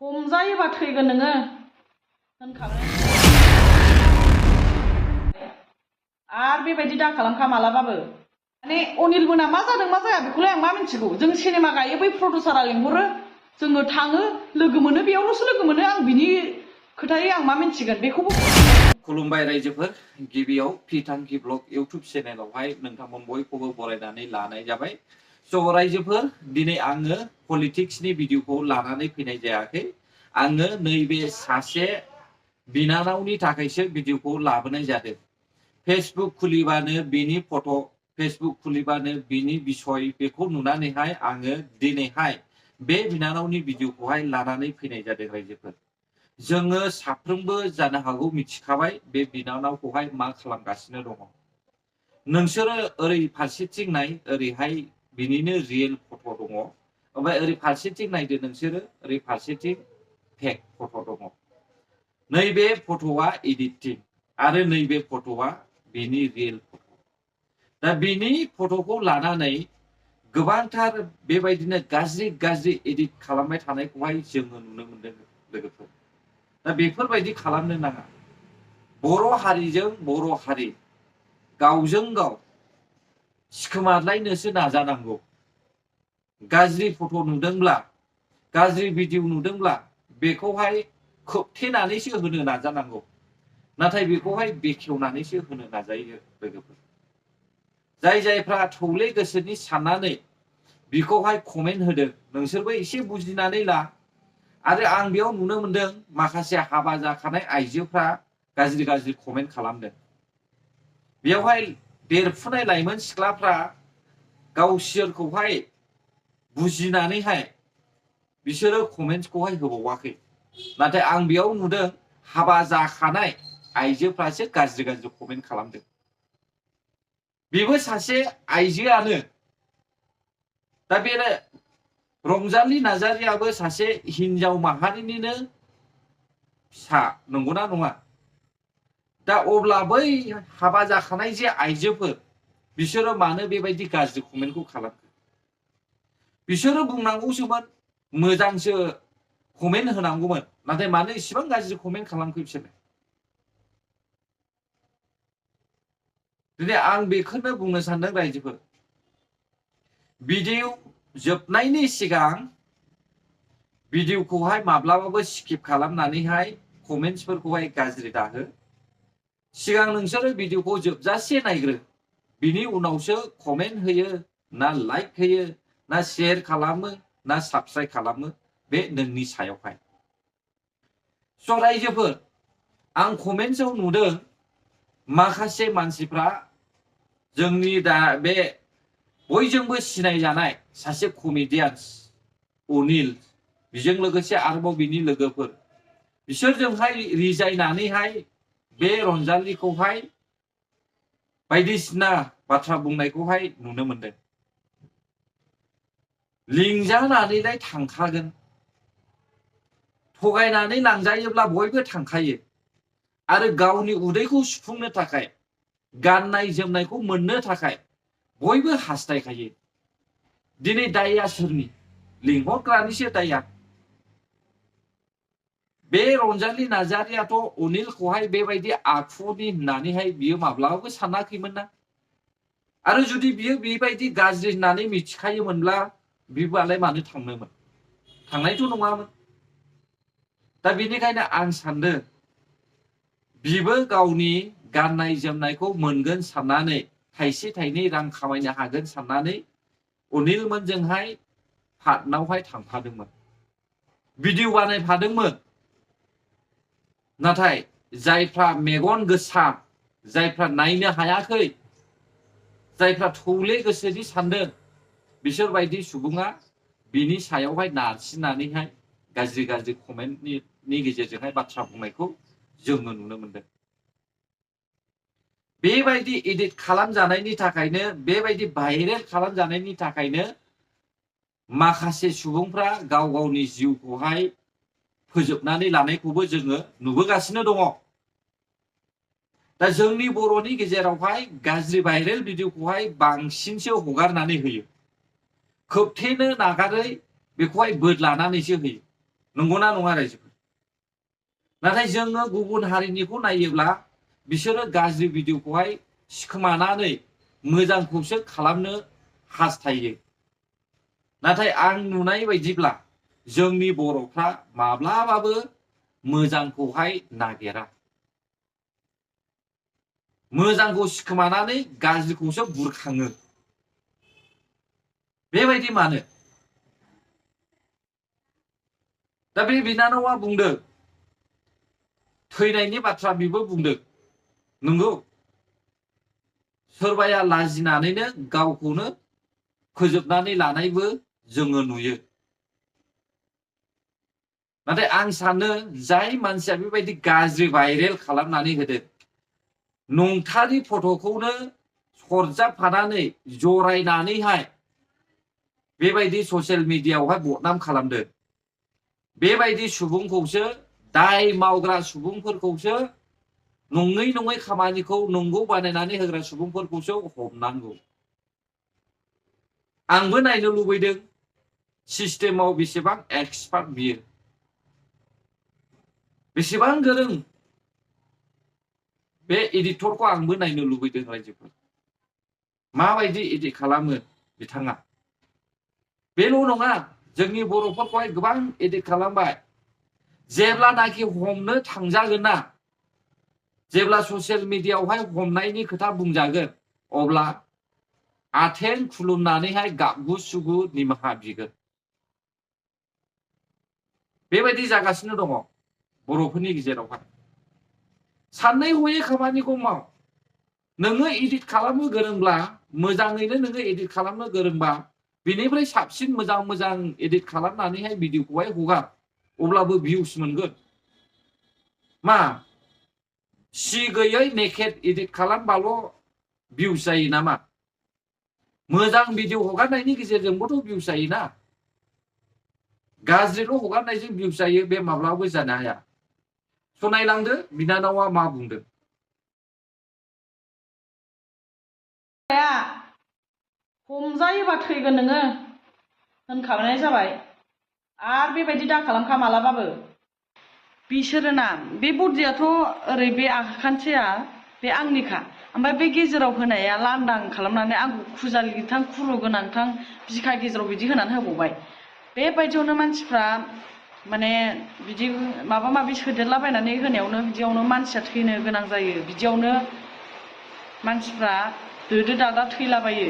हमजायोबा थैगोन नोङो होनखाबाय आरो बेबायदि दा खालामखा मालाबाबो माने अनिल मोना मा जादों मा जाया बेखौलाय आं मा मिथिगौ जों सिनेमा गायो बै प्रडिउसारा लेंहरो जोङो थाङो लोगो मोनो बेयावल'सो लोगो मोनो आं बिनि खोथायै आं मा मिथिगोन बेखौबो खुलुमबाय रायजोफोर गिबियाव फिथांखि ब्लग इउट्युब चेनेलावहाय नोंथांमोन बयखौबो बरायनानै लानाय जाबाय स' रायजोफोर दिनै आङो पलिटिक्सनि भिडिअखौ लानानै फैनाय जायाखै आङो नैबे सासे बिनानावनि थाखायसो भिडिअखौ लाबोनाय जादों फेसबुक खुलिबानो बिनि फट' फेसबुक खुलिबानो बिनि बिसय बेखौ नुनानैहाय आङो दिनैहाय बे बिनानावनि भिडिअखौहाय लानानै फैनाय जादों रायजोफोर जोङो साफ्रोमबो जानो हागौ मिथिखाबाय बे बिनानावखौहाय मा खालामगासिनो दङ नोंसोरो ओरै फारसेथिं नाय ओरैहाय बिनिनो रियेल फट' दङ ओमफ्राय ओरै फारसेथिं नायदो नोंसोरो ओरै फारसेथिं फेक फट' दङ नैबे फट'आ एडिटिं आरो नैबे फट'आ बिनि रियेल फट' दा बिनि फट'खौ लानानै गोबांथार बेबायदिनो गाज्रि गाज्रि एडिट खालामबाय थानायखौहाय जोङो नुनो मोनदों लोगोफोर दा बेफोरबायदि खालामनो नाङा बर' हारिजों बर' हारि गावजों गाव सिखोमालायनोसो नाजानांगौ गाज्रि फट' नुदोंब्ला गाज्रि भिडिअ नुदोंब्ला बेखौहाय खोबथेनानैसो होनो नाजानांगौ नाथाय बेखौहाय बेखेवनानैसो होनो नाजायो लोगोफोर जाय जायफ्रा थौले गोसोनि साननानै बिखौहाय कमेन्ट होदों नोंसोरबो एसे बुजिनानै ला आरो आं बेयाव नुनो मोनदों माखासे हाबा जाखानाय आइजोफ्रा गाज्रि गाज्रि कमेन्ट खालामदों बेयावहाय देरफुनाय लाइमोन सिख्लाफ्रा गावसोरखौहाय बुजिनानैहाय बिसोरो कमेन्टखौहाय होबावाखै नाथाय आं बेयाव नुदों हाबा जाखानाय आइजोफ्रासो गाज्रि गाज्रि कमेन्ट खालामदों बेबो सासे आइजोआनो दा बे रंजालि नार्जारियाबो सासे हिनजाव माहारिनिनो फिसा नंगौना नङा दा अब्ला बै हाबा जाखानाय जे आइजोफोर बिसोरो मानो बेबायदि गाज्रि कमेन्टखौ खालामखो बिसोरो बुंनांगौसोमोन मोजांसो कमेन्ट होनांगौमोन नाथाय मानो इसेबां गाज्रि कमेन्ट खालामखो बिसोरो दिनै आं बेखौनो बुंनो सानदों रायजोफोर भिडिअ जोबनायनि सिगां भिडिअखौहाय माब्लाबाबो स्किप खालामनानैहाय कमेन्ट्सफोरखौहाय गाज्रि दाहो सिगां नोंसोरो भिडिअखौ जोबजासे नायग्रो बिनि उनावसो कमेन्ट होयो ना लाइक होयो ना शेयार खालामो ना साबस्क्राइब खालामो बे नोंनि सायावहाय स' रायजोफोर आं कमेन्ट्सआव नुदों माखासे मानसिफ्रा जोंनि दा बे बयजोंबो सिनायजानाय सासे कमेडियान्स अनिल बिजों लोगोसे आरोबाव बिनि लोगोफोर बिसोरजोंहाय रिजायनानैहाय बे रंजालिखौहाय बायदिसिना बाथ्रा बुंनायखौहाय नुनो मोनदों लिंजानानैलाय थांखागोन थगायनानै लांजायोब्ला बयबो थांखायो आरो गावनि उदैखौ सुफुंनो थाखाय गाननाय जोमनायखौ मोननो थाखाय बयबो हास्थायखायो दिनै दायया सोरनि लिंहरग्रानिसो दायया बे रंजालि नार्जारियाथ' अनिलखौहाय बेबायदि आखुनि होननानैहाय बियो माब्लाबाबो सानाखैमोन ना आरो जुदि बियो बेबायदि गाज्रि होननानै मिथिखायोमोनब्ला बिबालाय मानो थांनोमोन थांनायथ' नङामोन दा बेनिखायनो आं सानदों बिबो गावनि गाननाय जोमनायखौ मोनगोन साननानै थाइसे थाइनै रां खामायनो हागोन साननानै अनिलमोनजोंहाय पार्टनावहाय थांफादोंमोन भिडिअ बानायफादोंमोन नाथाय जायफ्रा मेगन गोसा जायफ्रा नायनो हायाखै जायफ्रा थौले गोसोनि सानदों बिसोरबायदि सुबुङा बिनि सायावहाय नारसिननानैहाय गाज्रि गाज्रि कमेन्टनि गेजेरजोंहाय बाथ्रा बुंनायखौ जोङो नुनो मोनदों बेबायदि एडिट खालामजानायनि थाखायनो बेबायदि भाइरेल खालामजानायनि थाखायनो माखासे सुबुंफ्रा गाव गावनि जिउखौहाय फोजोबनानै लानायखौबो जोङो नुबोगासिनो दङ दा जोंनि बर'नि गेजेरावहाय गाज्रि भाइरेल भिडिअखौहाय बांसिनसो हगारनानै होयो खोबथेनो नागारै बेखौहाय बोदलानानैसो होयो नंगौना नङा रायजोफोर? नाथाय जोङो गुबुन हारिनिखौ नायोब्ला बिसोरो गाज्रि भिडिअखौहाय सिखोमानानै मोजांखौसो खालामनो हास्थायो। नाथाय आं नुनाय बायदिब्ला जोंनि बर'फ्रा माब्लाबाबो मोजांखौहाय नागिरा। मोजांखौ सिखोमानानै गाज्रिखौसो बुरखाङो। बेबायदि मानो? दा बे बिनानावा बुंदों, थैनायनि बाथ्रा बिबो बुंदों। नंगौ, सोरबाया लाजिनानैनो गावखौनो फोजोबनानै लानायबो जोङो नुयो। नाथाय आं सानो जाय मानसिया बेबायदि गाज्रि भाइरेल खालामनानै होदों, नंथारि फट'खौनो सरजाबफानानै जरायनानैहाय बेबायदि ससियेल मिडियायावहाय बदनाम खालामदों, बेबायदि सुबुंखौसो, दाय मावग्रा सुबुंफोरखौसो, नङै नङै खामानिखौ नंगौ बानायनानै होग्रा सुबुंफोरखौसो हमनांगौ। आंबो नायनो लुबैदों सिस्टेमाव बेसेबां एक्सपार्ट बियो, बेसेबां गोरों। बे एडिटरखौ आंबो नायनो लुबैदों रायजोफोर, माबायदि एडिट खालामो बिथाङा। बेल' नङा, जोंनि बर'फोरखौहाय गोबां एडिट खालामबाय। जेब्लानाखि हमनो थांजागोन ना, जेब्ला ससियेल मिडियायावहाय हमनायनि खोथा बुंजागोन, अब्ला आथें खुलुमनानैहाय गाबगु सुगु निमाहा बिगोन। बेबायदि जागासिनो दङ बर'फोरनि गेजेरावहाय। साननै हयै खामानिखौ माव। नोङो एडिट खालामनो गोरोंब्ला, मोजाङैनो नोङो एडिट खालामनो गोरोंबा, बेनिफ्राय साबसिन मोजां मोजां एडिट खालामनानैहाय भिडिअखौहाय हगार, अब्लाबो भिउस मोनगोन। मा सि गैयै नेकेट एडिट खालामबाल' भिउस जायो नामा? मोजां भिडिअ हगारनायनि गेजेरजोंबोथ' भिउस जायोना। गाज्रिल' हगारनायजों भिउस जायो बे माब्लाबाबो जानो हाया। नायलांदो बिनानावा मा बुंदों। हमजायोबा थैगोन नोङो होनखानाय जाबाय। आरो बेबायदि दा खालामखा मालाबाबो। बिसोरो ना, बे बडियाथ' ओरै बे आखान्थिया बे आंनिखा, ओमफ्राय बे गेजेराव होनाया लांदां खालामनानै आंखौ खुजालिथां खुरु गोनांथां बिखा गेजेराव बिदि होनानै होबावबाय। बेबायदियावनो मानसिफ्रा माने बिदि माबा माबि सोदेरलाबायनानै होनायावनो बिदियावनो मानसिया थैनो गोनां जायो। बिदियावनो मानसिफ्रा दोदो दादा थैलाबायो।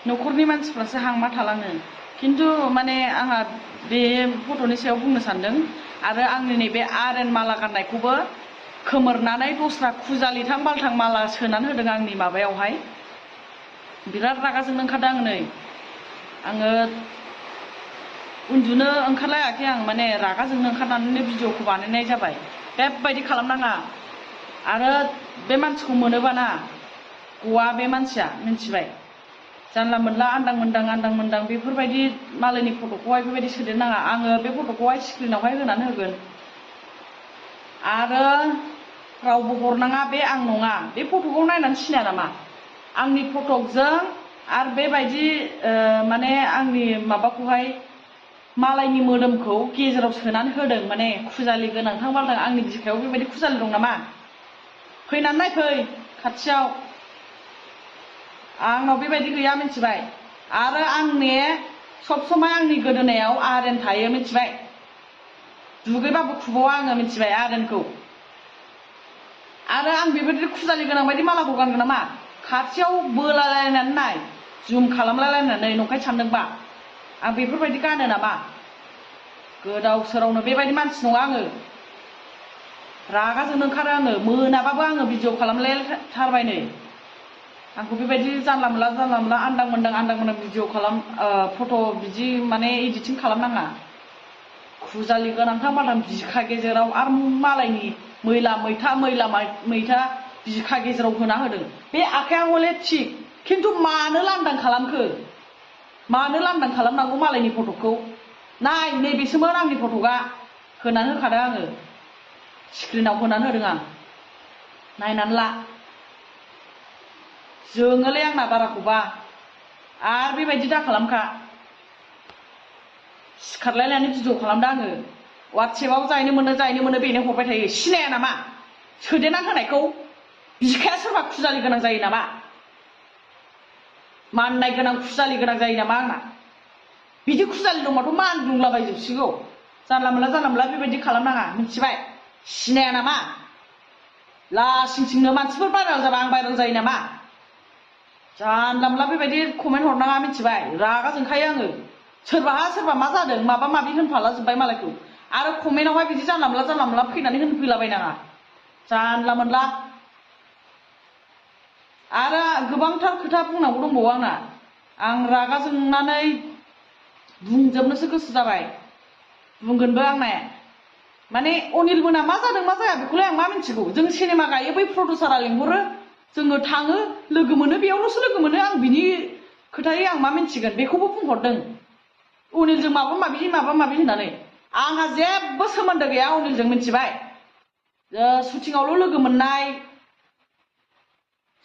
न'खरनि मानसिफ्रासो हांमा थालाङो। खिन्थु माने आंहा बे फट'नि सायाव बुंनो सानदों, आरो आंनि नैबे आरेन माला गाननायखौबो खोमोरनानै दस्रा खुजालिथां बालथां माला सोनानै होदों आंनि माबायावहाय। बिराद रागा जोंनो ओंखारदों आं नै। आङो उन्दुनो ओंखारलायाखै, आं माने रागा जोंनो ओंखारनानैनो भिडिअखौ बानायनाय जाबाय। बेबायदि खालामनाङा। आरो बे मानसिखौ मोनोबाना गवा बे मानसिया, मिन्थिबाय? जानला मोनला आन्दां मोन्दां बेफोरबायदि मालायनि फट'खौहाय बेबायदि सोदेरनाङा। आङो बे फट'खौहाय स्क्रिनावहाय होनानै होगोन। आरो रावबो हरनाङा, बे आं नङा। बे फट'खौ नायनानै सिनाया नामा? आंनि फटकजों आरो बेबायदि माने आंनि माबाखौहाय मालायनि मोदोमखौ गेजेराव सोनानै होदों, माने खुजालि गोनांथां बालथां। आंनि बिखायाव बेबायदि खुजालि दं नामा? फैनानै नायफै खाथियाव। आंनाव बेबायदि गैया, मिथिबाय? आरो आंनि सब समाय आंनि गोदोनायाव आरेन थायो, मिथिबाय? दुगैबाबो खुबावा आङो, मिथिबाय आरेनखौ। आरो आं बेबायदि खुजालि गोनां बायदि मालाखौ गानगोन नामा? खाथियाव बोलालायनानै नाय, जुम खालामलायलायनानै नंखाय सानदोंबा। आं बेफोरबायदि गानो नामा? गोदाव सोरावनो बेबायदि मानसि नङा आङो। रागा जोंनो ओंखारो आङो। मोनाबाबो आङो भिडिअ खालामलायथारबाय नै। आंखौ बेबायदि जानला मोनला आन्दां मोन्दां भिडिअ खालाम, फट' बिदि माने एडिटिं खालामनाङा। खुजालि गोनांथां बालथां बिखा गेजेराव आरो मालायनि मैला मैथा बिखा गेजेराव होना होदों। बे आखाइया हले थिग, खिन्थु मानो लांदां खालामखो? मानो लांदां खालामनांगौ मालायनि फट'खौ? नाय, नैबेसोमोन आंनि फट'आ। होनानै होखादों आङो, स्क्रिनाव होनानै होदों आं। नायनानै ला। जोङोलै आंना बाराखौबा। आरो बेबायदि दा खालामखा। सिखारलायनानै भिडिअ खालामदों आङो। वाट्सएपआव जायनो मोनो बेनो हरबाय थायो सिनाया नामा सोदेरनानै होनायखौ बिखाया सोरबा खुजालि गोनां जायो नामा माननाय गोनां खुजालि गोनां जायो नामा आंना बिदि खुजालि दंबाथ' मान बुंलाबायजोबसिगौ जानला मोनला बेबायदि खालामनाङा मिथिबाय सिनाया नामा लासिंसिंनो मानसिफोर भाइरेल जाबा आं भाइरेल जायो नामा जानला मोनला बेबायदि कमेन्ट हरनाङा मिथिबाय रागा जोंखायो आङो सोरबा मा जादों माबा माबि होनफाला जोब्बाय मालायखौ आरो कमेन्टआवहाय बिदि जानला मोनला फैनानै होनफैलाबायनाङा जानला मोनला आरो गोबांथार खोथा बुंनांगौ दंबावो आंना आं रागा जोंनानै बुंजोबनोसो गोसो जाबाय बुंगोनबो आंना माने अनिल मोना मा जादों मा जाया बेखौलाय आं मा मिथिगौ जों सिनेमा गायो बै प्रडिउसारा लिंहरो जोङो थाङो लोगो मोनो बेयावल'सो लोगो मोनो आं बिनि खोथायै आं मा मिथिगोन बेखौबो बुंहरदों अनिलजों माबा माबि होननानै आंहा जेबो सोमोन्दो गैया अनिलजों मिथिबाय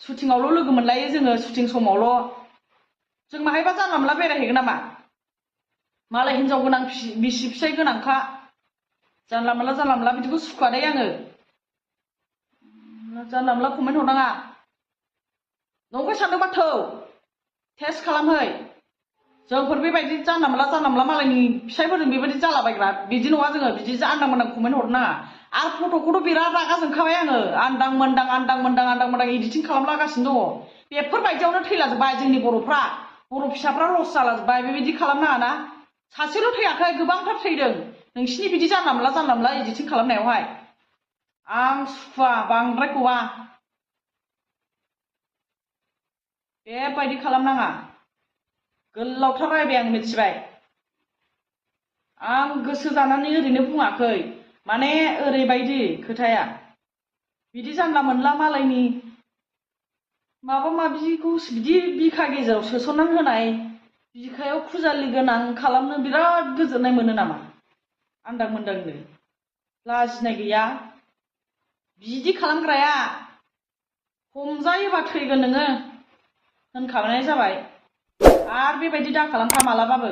शुटिंआवल' लोगो मोनलायो जोङो शुटिं समावल' जों माहायबा जानला मोनला बेरायहैगोन नामा मालाय हिनजाव गोनां बिसि फिसाय गोनांखा जानला मोनला बिदिखौ सुखुवादै आङो जानला मोनला कमेन्ट हरनाङा नंखाय सानदोंबा थौ टेस्ट खालामहै जोंफोर बेबायदि जानला मोनला मालायनि फिसायफोरजों बेबायदि जालाबायग्रा बिदि नङा जोङो बिदि आन्दां मोन्दां कमेन्ट हरनाङा आरो फट'खौथ' बिराद रागा जोंखाबाय आङो आन्दां मोन्दां एडिटिं खालामलागासिनो दङ बेफोरबायदियावनो थैलाजोब्बाय जोंनि बर' फिसाफ्रा लस जालाजोब्बाय बेबायदि खालामनाङाना सासेल' थैयाखै गोबांथार थैदों नोंसिनि बिदि जानला मोनला एडिटिं खालामनायावहाय आं सुखुवा बांद्राय गवा बेबायदि खालामनाङा गोलावथार रायबाय आं मिथिबाय आं गोसो जानानै ओरैनो बुङाखै माने ओरैबायदि खोथाया बिदि जानला मोनला मालायनि माबा माबिखौ बिदि बिखा गेजेराव सोसननानै होनाय बिखायाव खुजालि गोनां खालामनो बिराद गोजोननाय मोनो नामा आन्दां मोन्दांनो लाजिनाय गैया बिदि खालामग्राया हमजायोबा थैगोन नोङो होनखानाय जाबाय आरो बेबायदि दा खालामखा मालाबाबो